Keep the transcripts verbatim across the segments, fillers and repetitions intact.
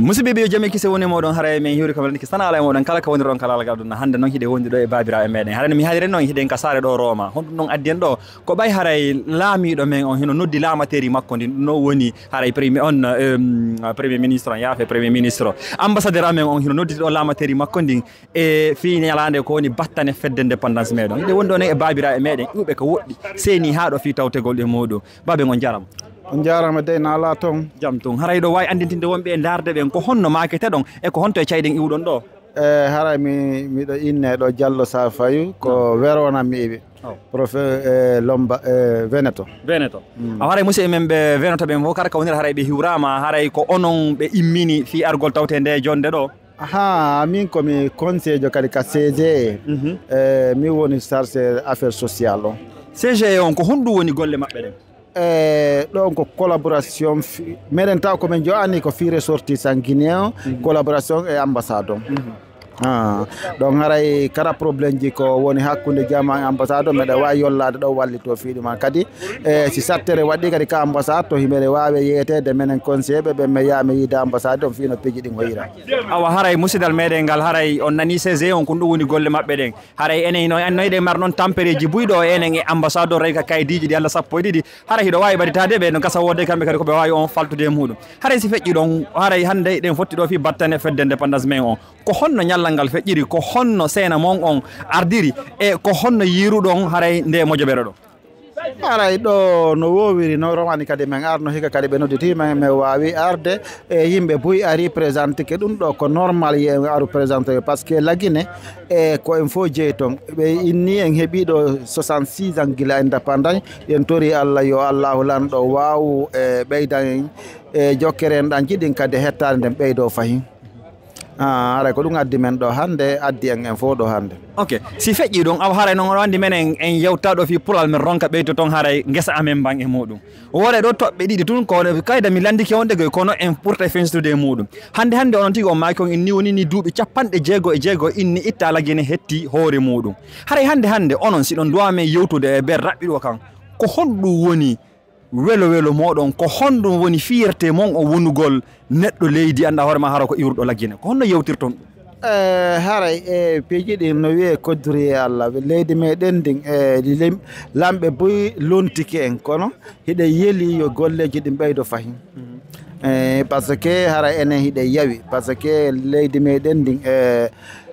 Musidɓe, ɓe yo jam e kise woni e mooɗon. Haray men hiwri ko men ki sana ala e mooɗon kala ka woni ɗon kala algal ɗum. Hannde noon hiɗen wondi ɗo e baabiraaɓe meɗen. Haray no mi haaliri noon hiɗen ka saare ɗo Rooma. Honɗum ɗon addi en ɗo? Ko ɓay haray laamiiɗo men on hino noddi laamateeri makko ndin. Ɗum no woni haray premier on, em, premier ministre on, yaafe premier ministre. Ambassadeur amen on hino nodditi ɗo laamateeri makko ndin. E fii ñalaande ko woni battane fedde indépendance meɗen. Hiɗen wondi ɗo e baabiraaɓe meɗen iwɓe ko woɗɗi. Seeni haa ɗo fii tawtegol e muuɗum. Baaben on jaarama. On jaarama dey na ala toon. Jam toon. Haray ɗo waawi anndintinde wonɓe e ndaarde ɓen ko honno maakete ɗon e ko honto e cayɗen iwɗon ɗo? E haray mi, miɗo inne ɗo Jallo Safayu ko Verona mi iwi. Oh. Profe, e Lomba, e Veneto. Veneto. Mm. Awa haray musidɓe men ɓe Veneto ɓen fof kala ka wonira haray ɓe hiwraama, haray ko onon ɓe immini fii argol tawte nde jonde ɗo? Aha, min ko mi conseiller kadi ka C G E. Mhm. E, mi woni chargé affaire sociale on. C G E on ko honɗum woni golle maɓɓe ɗen? E, ɗon ko collaboration fi-, meɗen taw ko min jo'ani ko fii ressortissant guinéen, mhm, collaboration e ambassade on. Mhm. Ah, ɗon haray kala problème ji ko woni hakkunde jama e ambassade on, meɗen waawi yollaade ɗo wallitoo fii ɗum. Kadi, e, si sattere waɗi kadi ka ambassade to, himeɗen waawi yeeteede menen conseiller ɓe, ɓe mi yaha mi yiida ambassade on fii no piiji ɗin hoyra. Awa haray musidal meɗen ngal, haray on nani C G E on, ko ɗum woni golle maɓɓe ɗen. Haray enen no, no eɗen mari noon tampereeji buy ɗo enen e ambassade o, rey ka kaydiiji ɗi alla sappo e ɗiɗi. Haray hiɗo waawi ɓaditaade ɓe no gasa woodde kamɓe kadi ko ɓe waawi on faltude e muuɗum. Haray si feƴƴi ɗon, haray hannde eɗen fotti ɗo fii battane fedde indépendance men on. Ko honno ñallal ngal feƴƴiri? Ko honno seena mon on ardiri? E ko honno yiiruɗon haray nde mojobere ɗo? Haray ɗo no woowiri, no romani kadi men arno hikka kadi ɓe nodditi men, men waawi arde. E yimɓe buy ari présentike ɗum ɗo ko normal ye aru présente parce que la Guinée e ko en fof jeyi toon. Ɓe inni en heɓi ɗo soixante-six ans gila indépendance. Yen tori Allah yo Allahu lanɗo waawu e ɓeydan en e jokkere en ɗan jiɗin kadi hettaade nden ɓeydo fahin. Ah, haray ko ɗum addi men ɗo hannde, addi en en fof ɗo hannde. Ok, si feƴƴi ɗum, awa haray noon oɗo anndi menen en yewta ɗo fii pulal men ronka ɓeyto toon haray ngesa amen mban e muuɗum. Wore ɗo toɓɓe ɗiɗi tun ko kayda mi lanndike on ɗegoy kono en ɓurta e fensude e muuɗum. Hannde hannde onon tigi on maaki on inni woni ni duuɓi capanɗe jeego e jeego inni itta la Guinée hetti hoore muuɗum. Haray hannde hannde onon si ɗon duwa men yewtude e ber raɓɓiɗo kan ko honɗum woni welo welo mooɗon, ko honɗum woni fierté mon o wonugol neɗɗo leydi, annda hoore ma hara ko iwruɗo la Guinée? Ko honno yewtirton ɗum? E haray e piiji ɗin no wiyee kodduri e Allah. Leydi meɗen ndin, e lim-, lamɓe buy lontike en, kono hiɗe yeli yo golleeji ɗin ɓeydo fahin. Mhm. E, parce que haray enen hiɗe yawi, parce que leydi meɗen ndin, e,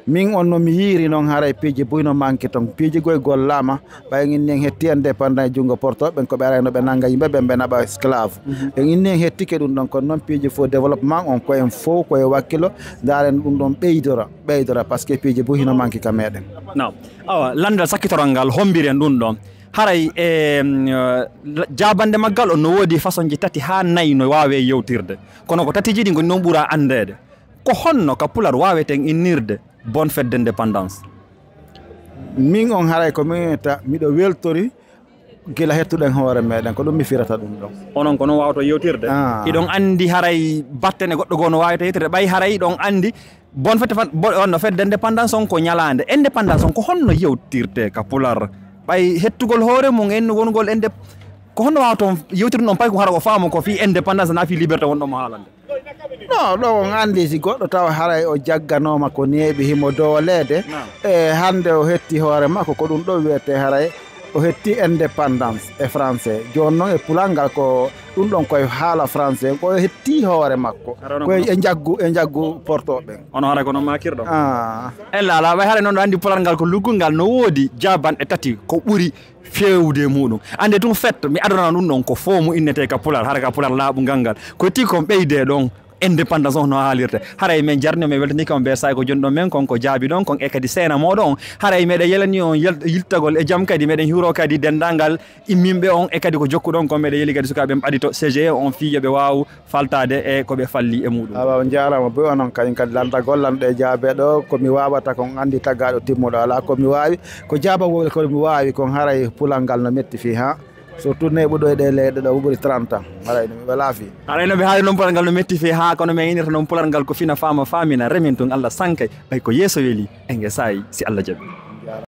min on no mi yiiri noon haray piiji buy no manque toon. Piiji goy gollaama, ɓay en inni en hetti indépendant e junngo porto, ɓen ko ɓe arayno ɓe nannga yimɓe ɓen ɓe naɓa esclave. Mhm. En inni en hettike ɗum ɗon, kono noon piiji fof développement on ko en fof ko e wakkilo, ndaaren ɗum ɗon ɓeydora, ɓeydora, parce que piiji buy hino manque ka meɗen. Naam. Awa, lanndal sakkitoral ngal, hombiren ɗum ɗon. Haray, e, mm, la-, jaabande maggal on no woodi façon ji tati haa nayi no waawe yewtirde. Kono ko tati ji ɗin ko noon ɓura anndeede. Ko honno ka pular waaweten innirde bonne fête d'indépendance? Min on haray ko min ta-, miɗo weltori gila hettuɗen hoore meɗen, ko ɗum mi firata ɗum ɗon. Onon ko noon waawto yewtirde? Ah. Hiɗon anndi haray battane goɗɗo goo no waawete yewtirde, ɓay haray ɗon anndi bonne fête fan-, bo-, on no fête d'indépendance on ko ñalaande. Indépendance on ko honno yewtirte ka pular? Ɓay hettugol hoore mum en wonugol indép-, ko honno waawton yewtirde ɗum ɗon pay ko hara o faamu ko fii indépendance na fii liberté wonɗo mo haalande? No, ɗo on anndi si goɗɗo tawa haray o jagganooma ko neeɓi himo dooleede. Naam. E hannde o hetti hoore makko, ko ɗum ɗo wiyetee haray o hetti indépendance e français. Jooni noon e pulangal ko ɗum ɗon koye haala français, ko o hetti hoore makko. Hara onon ko koye e njaggu, e njaggu porto ɓen. Ono haray ko noon maakirɗo? Ah. Ella ala, way haray noon ɗo anndi pulangal ko luggungal no woodi jaabanɗe tati ko ɓuri feewde e muuɗum. Annde tun fête, mi adana ɗum ɗon ko fo mu innete ka pular, hara ka pular laaɓungal ngal. Ko tii kon ɓeyde ɗon, indépendance on no haalirte. Haray men jarni, men weltanike on bee saay ko joni ɗon men kon ko jaabi ɗon kon e kadi seena mooɗon on. Haray meɗen yelani on yel-, yiltagol e jam kadi, meɗen hiwro kadi denndaangal imminɓe on e kadi ko jokkuɗon kon. Meɗen yeli kadi sukaaɓe ɓadito C G E on fii yo ɓe waawu faltaade e ko ɓe falli e muuɗum. Awa, on jaaraama boy onon kañum kadi lanndagol lan ɗe jaabe ɗo, ko mi waawata kon anndi tagaaɗo timmuɗo alaa ko mi waawi, ko jaabagol ko mi waawi kon haray pulal ngal no metti fii haa, surtout neeɓuɗo e ɗe leyɗe ɗo ɓuri trente ans, haray no mi welaa fii. Haray no ɓe haali noon pulal ngal no metti fii haa, kono mi innirta noon pulal ngal ko fina faama faamina, remen tun Allah sankay, ɓay ko yeeso weli, e nge saayi si Allah jaɓi.